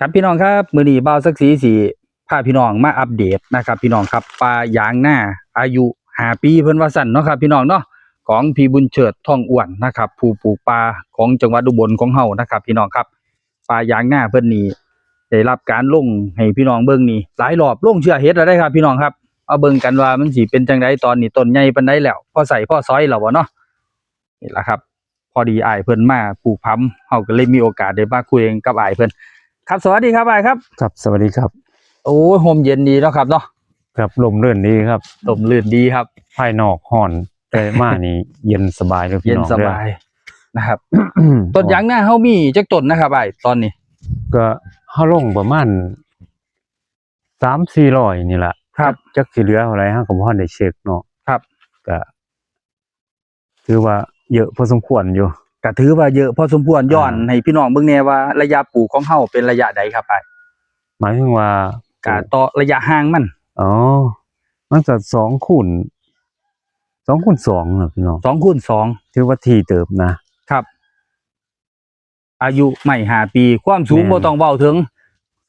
ครับพี่น้องครับ มื้อนี้บ่าวศักดิ์ศรีสิพาพี่น้องมาอัปเดตนะครับพี่น้องครับ ป่ายางนาอายุห้าปี เพิ่นว่าซั่นเนาะครับพี่น้องเนาะ ของพี่บุญเชิด ทองอ้วนนะครับ ผู้ปลูกป่าของจังหวัดอุบลของเฮานะครับพี่น้องครับ ป่ายางนาเพิ่นนี่ได้รับการลงให้พี่น้องเบิ่งนี่หลายรอบ ลงเชื้อเห็ดแล้วเด้อครับพี่น้องครับ มาเบิ่งกันว่ามันสิเป็นจั่งใด ตอนนี้ต้นใหญ่ปานใดแล้ว พอใช้พอสอยแล้วบ่เนาะ นี่ล่ะครับ พอดีอ้ายเพิ่นมาปลูกผำ เฮาก็เลยมีโอกาสได้มาคุยกับอ้ายเพิ่น ครับ สวัสดีครับอ้ายครับ ครับ สวัสดีครับ โอ้ย ร่มเย็นดีเนาะครับเนาะ ครับ ร่มรื่นดีครับ ร่มรื่นดีครับ ภายนอกร้อน แต่มานี่เย็นสบายเลยพี่น้อง เย็นสบาย เด้อ นะครับ ต้นยางนาเฮามีจักต้นนะครับอ้าย ตอนนี้ ก็เฮาลงประมาณ สามสี่ร้อย นี่ล่ะ ครับ จัก จักสิเหลือเท่าใด เฮาก็บ่ทันได้เช็กเนาะ ครับ ก็ ถือว่าเยอะพอสมควรอยู่ ก็ถือว่าเยอะพอสมควร อ่า ย้อนให้พี่น้องเบิ่งแหน่ว่าระยะปลูกของเฮาเป็นระยะใดครับอ้าย หมายถึงว่า กะต่อระยะห่างมัน อ๋อ มันก็สองคูณ สองคูณสองน่ะพี่น้อง สองคูณสอง ถือว่าถี่เติบนะ ครับ อายุไม้ห้าปี ความสูง แม่น บ่ต้องเว้าถึง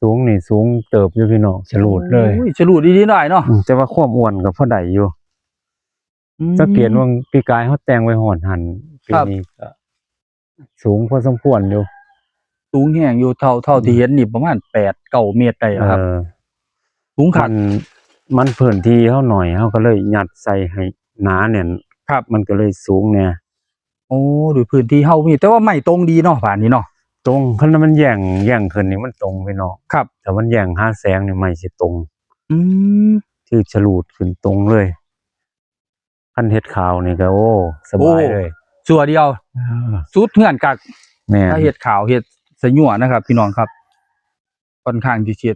สูงนี่สูงเติบอยู่พี่น้อง ฉลูดเลย โอ้ย ฉลูดอีหลีเนาะอ้ายเนาะ อืม แต่ว่าความอ้วนก็พอได้อยู่ อืม สังเกตว่าปีกายเฮาแต่งไว้ฮอดหั่น ปี ครับ นี้ก็สูงพอสมควรอยู่ สูงแฮงอยู่ เท่า เท่าที่ อืม เห็นนี่ประมาณแปดเก้าเมตรได้แล้วครับ เออ สูงคัก มัน มันพื้นที่เฮาน้อย เฮาก็เลยยัดใส่ให้หนาแน่น ครับ มันก็เลยสูงแหน่ โอ้ ด้วยพื้นที่เฮามี แต่ว่าไม้ตรงดีเนาะ บ้านนี้เนาะ ตรง คันมันแย่ง แย่งขึ้นนี่มันตรงพี่น้อง ครับ ถ้ามันแย่งหาแสงนี่ไม้สิตรง อืม คือฉลูดขึ้นตรงเลย คันเฮ็ดขาวนี่ก็ โอ้ สบายเลย โอ้ สั่วเดียว อ่า สุดเฮือนคัก แม่น ถ้าเฮ็ดขาวเฮ็ดสะยั่วนะครับ พี่น้องครับ ค่อนข้างที่สิ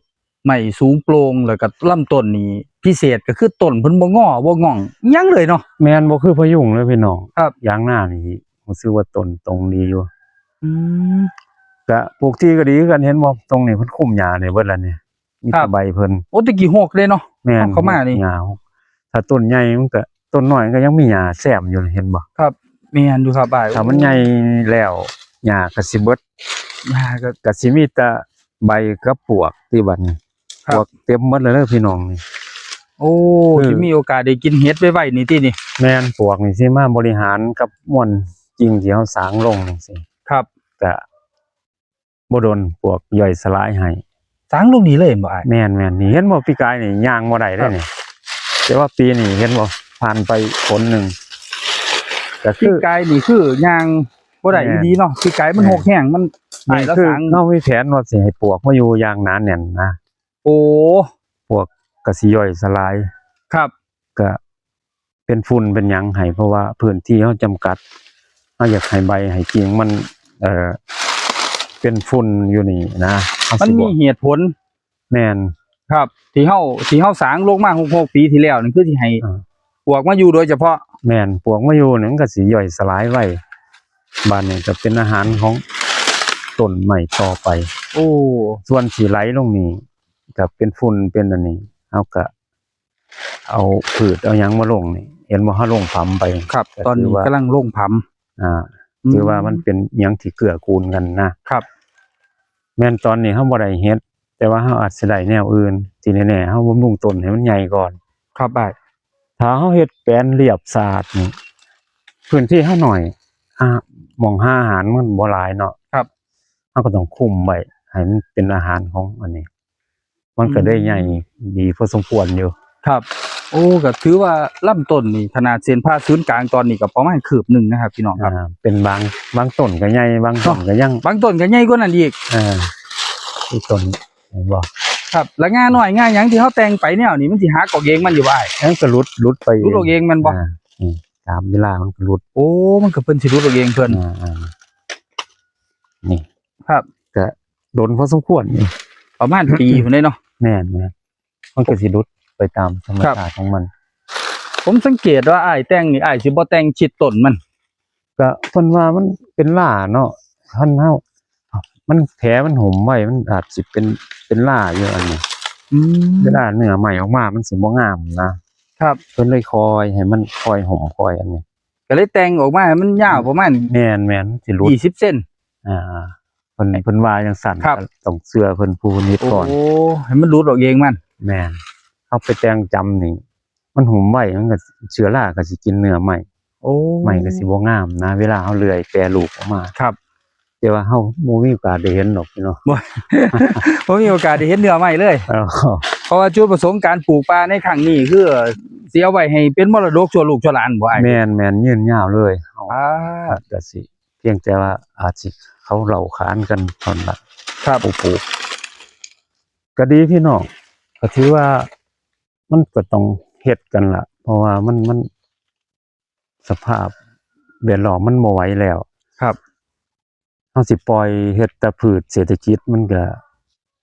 ไม้สูงโปร่ง แล้วก็ลำต้นนี่พิเศษก็คือต้นเพิ่นบ่งอบ่ง่องอิหยังเลยเนาะ แม่น บ่คือพะยุงเลยพี่น้อง ครับ ยางนานี่รู้สึกว่าต้นตรงดีอยู่ อืม ก็ปลูกที่ก็ดีคือกัน เห็นบ่ ตรงนี้เพิ่นคุมหญ้าได้เบิดแล้วนี่ มี ครั แต่ บ ใบเพิ่น โอ้ แต่กี้ฮกเด้เนาะ แม่น ฮกเข้ามานี่ หญ้าฮก ถ้าต้นใหญ่มันก็ ต้นน้อยมันก็ยังมีหญ้าแซมอยู่ เห็นบ่ ครับ แม่นอยู่ครับอ้าย ถ้ามันใหญ่แล้ว หญ้าก็สิเบิด หญ้าก็ ก็สิมีแต่ใบกับปวกติบัดนี้ ครับ ปวกเต็มหมดเลยเด้อพี่น้องนี่ โอ้ คือ สิมีโอกาสได้กินเห็ดไวๆนี่ตินี่ แม่น ปวกนี่สิมาบริหารกับม่วนกิ่งที่เฮาสางลงจั่งซี้ ครับ ก็ บ่โดนปวกย่อยสลายให้ สางลงนี่เลยแม่นบ่อ้าย แม่นๆ นี่เห็นบ่ ปีกายนี่ย่างบ่ได้เด้ ครับ นี่ แต่ว่าปีนี้เห็นบ่ ผ่านไปฝนหนึ่ง ก็คือ ปีกายนี่คือย่างบ่ได้ แม่น อีหลีเนาะ ปีกายมัน แม่น ฮกแฮง มัน นี่ อ้าย คือ สาง เฮามีแผนว่าสิให้ปวกมาอยู่อย่างหนาแน่นนะ โอ้ ปวกก็สิย่อยสลาย ครับ ก็ เป็นฝุ่นเป็นหยังให้ เพราะว่าพื้นที่เฮาจำกัด เฮาอยากให้ใบให้กิ่งมัน เอ่อ เป็นฝุ่นอยู่นี่นะ เฮาสิ มันมีเหตุผล แม่น ครับ ที่เฮา ที่เฮาสางลงมาหกหกปีที่แล้วนี่คือสิให้ อ่า ปวกมาอยู่โดยเฉพาะ แม่น ปวกมาอยู่นี่มันก็สิย่อยสลายไว บาดนี้ก็เป็นอาหารของต้นไม้ต่อไป โอ้ ส่วนสิไหลลงนี่ก็เป็นฝุ่นเป็นอันนี้ เฮาก็ เอาพืชเอาหยังมาลงนี่ เห็นบ่ เฮาลงผำไป ครับ ก็ ตอนนี้ ถือว่า กำลังลงผำ อ่า อืม ถือว่ามันเป็นหยังที่เกื้อกูลกันนะ ครับ แม่นตอนนี้เฮาบ่ได้เห็ด แต่ว่าเฮาอาจสิได้แนวอื่น ที่แน่ๆ เฮาบำรุงต้นให้มันใหญ่ก่อน ครับอ้าย ถ้าเฮาเฮ็ดแปลนเรียบสะอาดนี่ พื้นที่เฮาน้อย อ่า หม่องหาอาหารมันบ่หลายเนาะ ครับ เฮาก็ต้องคุมไว้ให้มันเป็นอาหารของอันนี้ มันก็ได้ อืม ใหญ่ดีพอสมควรอยู่ ครับ โอ้ ก็ถือว่าลำต้นนี่ขนาดเส้นผ่าศูนย์กลางตอนนี้ก็ประมาณคืบหนึ่งนะครับพี่น้องครับ อ่า เป็นบาง บางต้นก็ใหญ่ บางต้น เนาะ ก็ยัง บางต้นก็ใหญ่กว่านั้นอีก อ่า อีกต้น เห็นบ่ ครับ แล้วง่าน้อยง่าหยังที่เฮาแต่งไปแนวนี้มันสิหักออกเองมันอยู่บ่อ้าย มันก็หลุด หลุดไป หลุดออกเองแม่นบ่ อ่า นี่ ตามเวลามันก็หลุด โอ้ มันก็เพิ่นสิหลุดออกเองเพิ่น อ่า อ่า นี่ ครับ ก็โดนพอสมควรอยู่ ประมาณปีพุ้นเด้เนาะ แม่นๆ มันก็สิหลุดไปตามธรรมชาติของมัน ครับ ผมสังเกตว่าอ้ายแต่งนี่ อ้ายสิบ่แต่งชิดต้นมัน ก็เพิ่นว่ามันเป็นหล้าเนาะ คันเฮา มันแผลมันหุ้มไว้ มันอาจสิเป็น เป็นหล้าอยู่อันนี้ อืม เวลาเนื้อไม้ออกมามันสิบ่งามนะ ครับ เพิ่นเลยคอยให้มันคอยหุ้มคอยอันนี้ ก็เลยแต่งออกมาให้มันยาวประมาณ แม่นๆ มันสิหลุด ยี่สิบเซน อ่า ເພິ່ນ ເພິ່ນວ່າຈັ່ງຊັ້ນ ຕ້ອງເຊື່ອເພິ່ນຜູ້ເພິ່ນເຮັດກ່ອນ. ໂອ້ ໃຫ້ມັນຫຼຸດອອກເອງມັນ. ແມ່ນ. ເຮົາໄປແຕ່ງຈຳນີ້ ມັນຫຸ້ມໄວ້ ມັນກໍ ເຊື້ອລາກໍຊິກິນເນື້ອໄມ້. ໂອ້ ໄມ້ກໍຊິບໍ່ງາມນະ ເວລາເຮົາເລື່ອຍແປຮູບອອກມາ. ແຕ່ວ່າເຮົາບໍ່ມີໂອກາດໄດ້ເຫັນດອກພີ່ນ້ອງ. ບໍ່ ບໍ່ມີໂອກາດໄດ້ເຫັນເນື້ອໄມ້ເລີຍ. ເອີ ເພາະວ່າຈຸດປະສົງການປູກປ່າໃນຄັ້ງນີ້ ຄືຊິເອົາໄວ້ໃຫ້ເປັນມໍລະດົກຊົ່ວລູກຊົ່ວຫຼານບໍ່ອ້າຍ? ແມ່ນໆ ຍືນຍາວເລີຍ. ອາ ກໍຊິ ພຽງແຕ່ວ່າອາດຊິເຂົາເລົ່າຂານກັນເທົ່ານັ້ນລະ ຜູ້ປູກ. ກໍດີພີ່ນ້ອງ ກໍຖືວ່າມັນກໍຕ້ອງເຮັດກັນລະ ເພາະວ່າມັນ ມັນ ສະພາບແວດລ້ອມມັນບໍ່ໄຫວແລ້ວ. ເຮົາຊິປ່ອຍເຮັດແຕ່ພືດເສດຖະກິດ ມັນກະ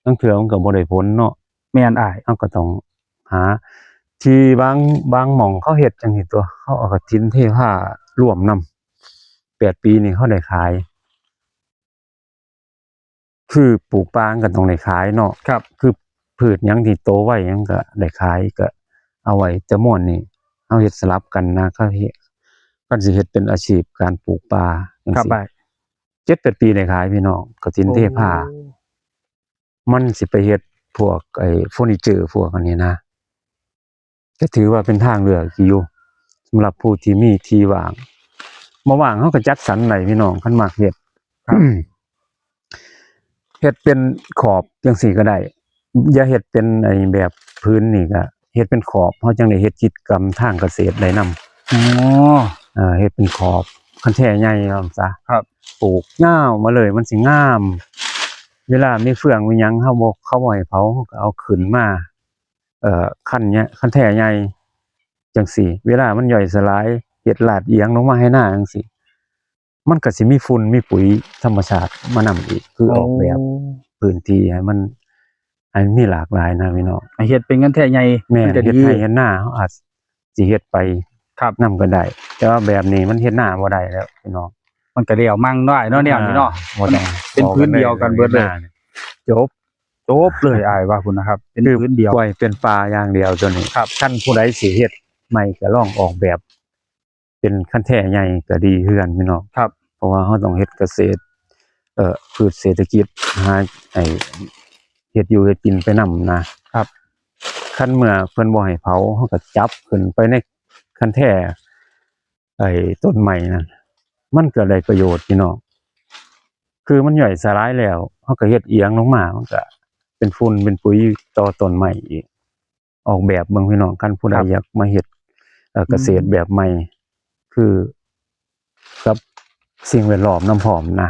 ລາງເທື່ອມັນກະບໍ່ໄດ້ຜົນເນາະ. ແມ່ນອ້າຍ. ເຮົາກໍຕ້ອງຫາ ທີ່ບາງ ບາງໝ່ອງເຂົາເຮັດຈັ່ງຊີ້ຕົວະ ເຂົາເອົາກະຖິນເທພາລວມນຳ ແປດປີນີ້ເຂົາໄດ້ຂາຍ. ຄືປູກປ່າມັນກໍຕ້ອງໄດ້ຂາຍເນາະ. ຄືພືດຫຍັງທີ່ໂຕໄວຫຍັງກໍໄດ້ຂາຍ ກໍເອົາໄວ້ຈຳນວນນີ້ ເຮົາເຮັດສະຫຼັບກັນນະ ຄັນເຮັດ ຄັນຊິເຮັດເປັນອາຊີບການປູກປ່າຈັ່ງຊີ້ ເຈັດແປດປີໄດ້ຂາຍພີ່ນ້ອງ ກະຖິນເທພາ. ມັນຊິໄປເຮັດພວກໄອ້ເຟີນີເຈີພວກອັນນີ້ນະ ກໍຖືວ່າເປັນທາງເລືອກຢູ່ ສຳລັບຜູ້ທີ່ມີທີ່ວ່າງ ບໍ່ວ່າງເຮົາກໍຈັດສັນໄດ້ພີ່ນ້ອງ ຄັນມັກເຮັດ. ເຮັດເປັນຂອບຈັ່ງຊີ້ກໍໄດ້ ຢ່າເຮັດເປັນໄອ້ແບບພື້ນນີ້ ກໍເຮັດເປັນຂອບ ເຮົາຈັ່ງໄດ້ເຮັດກິດກຳທາງກະເສດໄດ້ນຳ. ອໍ ເຮັດເປັນຂອບ ຄັນແທ້ໃຫຍ່ວ່າຊັ້ນຊະ ປູກຍາວມາເລີຍ ມັນຊິງາມ. ເວລາມີເຟືອງມີຫຍັງ ເຮົາບໍ່ ເຂົາບໍ່ໃຫ້ເຜົາ ເຮົາກໍເອົາຂຶ້ນມາ ເອີ ຄັນ ຄັນແທ້ໃຫຍ່ຈັ່ງຊີ້ ເວລາມັນຍ່ອຍສະຫຼາຍ ເຮັດລາດອຽງລົງມາໃຫ້ນາຈັ່ງຊີ້ ມັນກໍຊິມີຝຸ່ນມີປຸຍທຳມະຊາດມານຳອີກ ຄືອອກແບບພື້ນທີ່ໃຫ້ມັນ ໃຫ້ມັນມີຫຼາກຫຼາຍນະພີ່ນ້ອງ. ໃຫ້ເຮັດເປັນຄັນແທ້ໃຫຍ່. ແມ່ນ ມັນຈະດີ ເຮັດໄຮ່ເຮັດນາ ເຮົາອາດຊິເຮັດໄປນຳກໍໄດ້ ແຕ່ວ່າແບບນີ້ມັນເຮັດນາບໍ່ໄດ້ແລ້ວພີ່ນ້ອງ. ມັນກໍແລ້ວມັ່ງເນາະອ້າຍເນາະ ແນວນີ້ເນາະ ມັນເປັນພື້ນດຽວກັນເບິດເລີຍ. ຈົບ ຈົບເລີຍອ້າຍວ່າພຸ້ນນະຄັບ ເປັນພື້ນດຽວ ປ່ອຍເປັນປ່າຢ່າງດຽວໂຕນີ້. ຄັນຜູ້ໃດຊິເຮັດໃໝ່ກໍລອງອອກແບບເປັນຄັນແທ້ໃຫຍ່ກໍດີຄືກັນພີ່ນ້ອງ. ເພາະວ່າເຮົາຕ້ອງເຮັດກະເສດ ເອີ ພືດເສດຖະກິດ ຫາ ໃຫ້ເຮັດຢູ່ເຮັດກິນໄປນຳນະ. ຄັນເມື່ອເພິ່ນບໍ່ໃຫ້ເຜົາ ເຮົາກໍຈັບຂຶ້ນໄປໃນຄັນແທ້ ໄອ້ຕົ້ນໄມ້ນັ້ນ ມັນກໍໄດ້ປະໂຫຍດພີ່ນ້ອງ ຄືມັນຍ່ອຍສະຫຼາຍແລ້ວ ເຮົາກໍເຮັດອຽງລົງມາ ມັນກໍເປັນຝຸ່ນເປັນປຸຍຕໍ່ຕົ້ນໄມ້ອີກ. ອອກແບບເບິ່ງພີ່ນ້ອງ ຄັນຜູ້ໃດຢາກມາເຮັດ ເອີ ກະເສດແບບໃໝ່ ຄືກັບສິ່ງແວດລ້ອມນຳພ້ອມນະ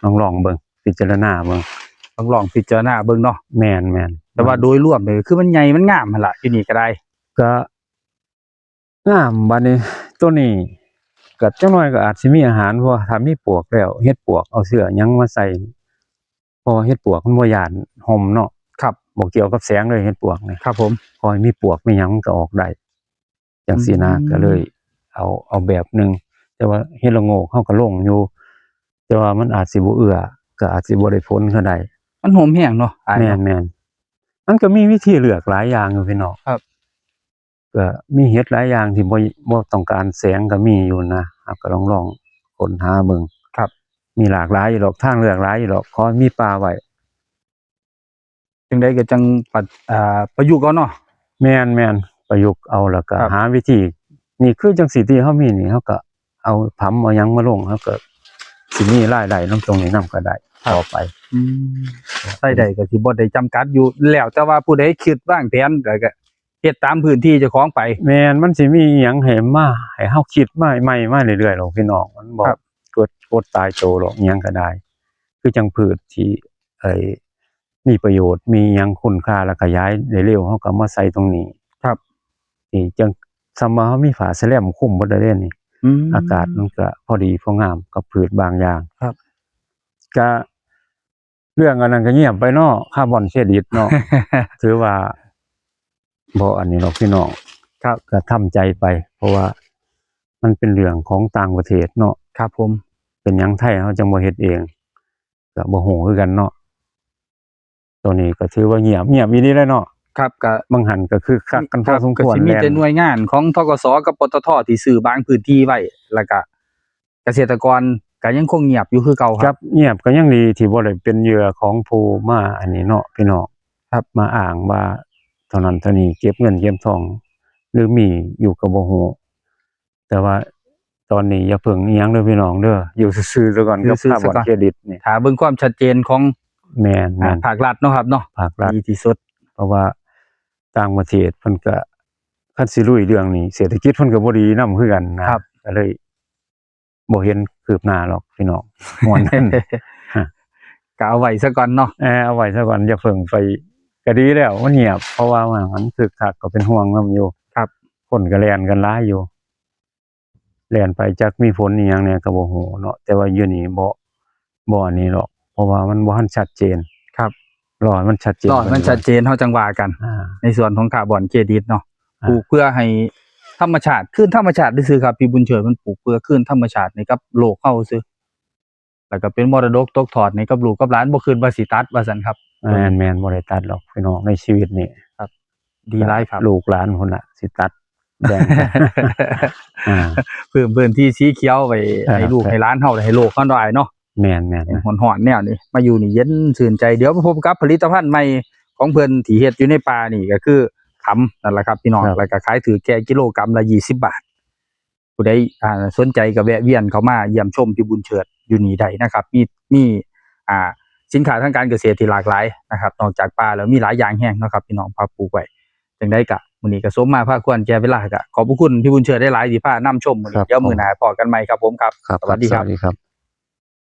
ລອງ ລອງເບິ່ງ ພິຈາລະນາເບິ່ງ ລອງ ລອງພິຈາລະນາເບິ່ງເນາະ. ແມ່ນໆ ແຕ່ວ່າໂດຍລວມນີ້ ຄືມັນໃຫຍ່ມັນງາມຫັ້ນລະ ຢູ່ນີ້ກໍໄດ້ ກະ ງາມ. ບາດນີ້ໂຕນີ້ກໍຈັກໜ້ອຍກໍອາດຊິມີອາຫານ ເພາະວ່າຖ້າມີປວກແລ້ວ ເຫັດປວກເອົາເຊື້ອຫຍັງມາໃສ່ ເພາະວ່າເຫັດປວກມັນບໍ່ຢ້ານຮົ່ມເນາະ. ບໍ່ກ່ຽວກັບແສງເລີຍເຫັດປວກນີ້ ຂໍໃຫ້ມີປວກມີຫຍັງມັນກໍອອກໄດ້ ຈັ່ງຊີ້ນະ. ກໍເລີຍເອົາ ເອົາແບບໜຶ່ງ ແຕ່ວ່າເຫັດລະໂງກເຮົາກໍລົງຢູ່ ແຕ່ວ່າມັນອາດຊິບໍ່ເອື້ອ ກໍອາດຊິບໍ່ໄດ້ຜົນກໍໄດ້ ມັນຮົ່ມແຮງເນາະ. ແມ່ນໆ ມັນກໍມີວິທີເລືອກຫຼາຍຢ່າງຢູ່ພີ່ນ້ອງ. ກໍມີເຫັດຫຼາຍຢ່າງທີ່ບໍ່ ບໍ່ຕ້ອງການແສງກໍມີຢູ່ນະ ເຮົາກໍລອງ ລອງຄົ້ນຫາເບິ່ງ. ມີຫຼາກຫຼາຍຢູ່ດອກ ທາງເລືອກຫຼາຍຢູ່ດອກ ຂໍໃຫ້ມີປ່າໄວ້. ຈັ່ງໃດກໍຈັ່ງປະ ອ່າ ປະຍຸກເອົາເນາະ. ແມ່ນໆ ປະຍຸກເອົາ ແລ້ວກໍຫາວິທີ ນີ້ຄືຈັ່ງຊີ້ທີ່ເຮົາມີນີ້ ເຮົາກໍເອົາຜຳເອົາຫຍັງມາລົງ ເຮົາກໍຊິມີລາຍໄດ້ນຳຕົງນີ້ນຳກໍໄດ້ຕໍ່ໄປ. ລາຍໄດ້ກໍຊິບໍ່ໄດ້ຈຳກັດຢູ່ ແລ້ວແຕ່ວ່າຜູ້ໃດຄິດວາງແຜນ ແລ້ວກໍ ເຮັດຕາມພື້ນທີ່ເຈົ້າຂອງໄປ. ແມ່ນ ມັນຊິມີອີ່ຫຍັງໃຫ້ມາ ໃຫ້ເຮົາຄິດມາໃໝ່ມາເລື້ອຍໆ ດອກພີ່ນ້ອງ ມັນບໍ່ ກົດ ກົດຕາຍໂຕດອກ ອີ່ຫຍັງກໍໄດ້ ຄືຈັ່ງພືດທີ່ ເອີ ມີປະໂຫຍດ ມີຫຍັງຄຸນຄ່າ ແລະ ຂະຫຍາຍໄດ້ເລັວ ເຮົາກໍເອົາມາໃສ່ຕົງນີ້ ນີ້ຈັ່ງ ສ່ຳວ່າເຮົາມີຜ້າສະແລມຄຸມເບິດແລ້ວເດ້ນີ້ ອາກາດມັນກໍພໍດີພໍງາມກັບພືດບາງຢ່າງ. ກະ ເລື່ອງອັນນັ້ນກໍງຽບໄປເນາະ ຄາບອນເຄຣດິດເນາະ ຖືວ່າບໍ່ອັນນີ້ດອກພີ່ນ້ອງ ກໍທຳໃຈໄປ ເພາະວ່າມັນເປັນເລື່ອງຂອງຕ່າງປະເທດເນາະ. ເປັນຫຍັງໄທເຮົາຈັ່ງບໍ່ເຮັດເອງ ກໍບໍ່ຮູ້ຄືກັນເນາະ. ໂຕນີ້ກໍຖືວ່າງຽບ ງຽບອີ່ຫຼີແຫຼະເນາະ. ບາງຫັ້ນກໍຄຶກຄັກກັນພໍສົມຄວນ ກໍຊິມີແຕ່ໜ່ວຍງານຂອງ ທກສ ກັບ ປຕທ ທີ່ຊື້ບາງພື້ນທີ່ໄວ້ ແລ້ວກໍ ກະເສດຕະກອນ ກໍຍັງຄົງງຽບຢູ່ຄືເກົ່າ ກັບງຽບກໍຍັງດີທີ່ບໍ່ໄດ້ເປັນເຫຍື່ອຂອງຜູ້ມາອັນນີ້ເນາະພີ່ນ້ອງ ມາອ້າງວ່າເທົ່ານັ້ນເທົ່ານີ້ ເກັບເງິນເກັບທອງ ຫຼືມີຢູ່ກໍບໍ່ຮູ້ ແຕ່ວ່າຕອນນີ້ຢ່າເພິ່ງອີ່ຫຍັງເດີພີ່ນ້ອງເດີ ຢູ່ຊື່ໆຊະກ່ອນກັບຄ່າບັດເຄຣດິດນີ້ ຖ້າເບິ່ງຄວາມຊັດເຈນຂອງ ແມ່ນໆ ພາກລັດເນາະ ພາກລັດດີທີ່ສຸດ ເພາະວ່າຕ່າງປະເທດເພິ່ນກໍ ຄັນຊິລຸຍເລື່ອງນີ້ ເສດຖະກິດເພິ່ນກໍບໍ່ດີນຳຄືກັນນະ ກໍເລີຍບໍ່ເຫັນຄືບໜ້າດອກພີ່ນ້ອງ ມ່ວນນັ້ນ ກໍເອົາໄວ້ຊະກ່ອນເນາະ ເອີ ເອົາໄວ້ຊະກ່ອນ ຢ່າເພິ່ງໄປ ກໍດີແລ້ວມັນງຽບ ເພາະວ່າມັນຄຶກຄັກ ກໍເປັນຫ່ວງນຳຢູ່ ຄົນກໍແລ່ນກັນຫຼາຍຢູ່ ແລ່ນໄປຈັກມີຜົນອີ່ຫຍັງແດ່ກໍບໍ່ຮູ້ເນາະ ແຕ່ວ່າຢູ່ນີ້ບໍ່ ບໍ່ອັນນີ້ດອກ ເພາະວ່າມັນບໍ່ທັນຊັດເຈນ ລໍໃຫ້ມັນຊັດເຈນ ລໍໃຫ້ມັນຊັດເຈນ ເຮົາຈັ່ງວ່າກັນ ໃນສ່ວນຂອງຄ່າບັດເຄຣດິດເນາະ ປູກເພື່ອໃຫ້ທຳມະຊາດ ຄືນທຳມະຊາດຊື່ໆ ຄັບ ພີ່ບຸນເຊີດ ມັນປູກເພື່ອຄືນທຳມະຊາດໃຫ້ກັບໂລກເຮົາຊື່ ແລ້ວກໍເປັນມໍລະດົກຕົກທອດໃຫ້ກັບລູກກັບຫຼານ ບໍ່ຄິດວ່າຊິຕັດວ່າຊັ້ນຄັບ ແມ່ນໆ ບໍ່ໄດ້ຕັດດອກພີ່ນ້ອງ ໃນຊີວິດນີ້ ດີຫຼາຍຄັບ ລູກຫຼານພຸ້ນລະຊິຕັດ ແບ່ງກັນ ເພີ່ມພື້ນທີ່ສີຂຽວໄວ້ໃຫ້ລູກໃຫ້ຫຼານເຮົາ ໃຫ້ໂລກເຮົາເນາະ ອ້າຍເນາະ ແມ່ນໆ ແມ່ນໆ ຮ້ອນໆແນວນີ້ ມາຢູ່ນີ້ເຢັນຊື່ນໃຈ ດຽວມາພົບກັບຜະລິດຕະພັນໃໝ່ຂອງເພິ່ນທີ່ເຮັດຢູ່ໃນປ່ານີ້ ກໍຄືຂຳນັ້ນລະຄັບພີ່ນ້ອງ ແລ້ວກໍຂາຍຖືກແຄ່ກິໂລກຣາມລະຊາວບາດ ຜູ້ໃດ ອ່າ ສົນໃຈກໍແວະວຽນເຂົ້າມາຢ້ຽມຊົມພີ່ບຸນເຊີດຢູ່ນີ້ໄດ້ນະຄັບ ມີ ມີ ອ່າ ສິນຄ້າທາງການກະເສດທີ່ຫຼາກຫຼາຍນະຄັບ ນອກຈາກປ່າແລ້ວມີຫຼາຍຢ່າງແຮງເນາະຄັບ ພີ່ນ້ອງ ພາກປູກໄວ້ ຈັ່ງໃດກໍມື້ນີ້ກໍສົມມາພາຄວນແກ່ເວລາ ກໍຂອບພະຄຸນພີ່ບຸນເຊີດຫຼາຍໆ ທີ່ພານຳຊົມມື້ນີ້ ດຽວມື້ໜ້າພໍ້ກັນໃໝ່ຄັບຜົມຄັບ ສະຫວັດດີຄັບ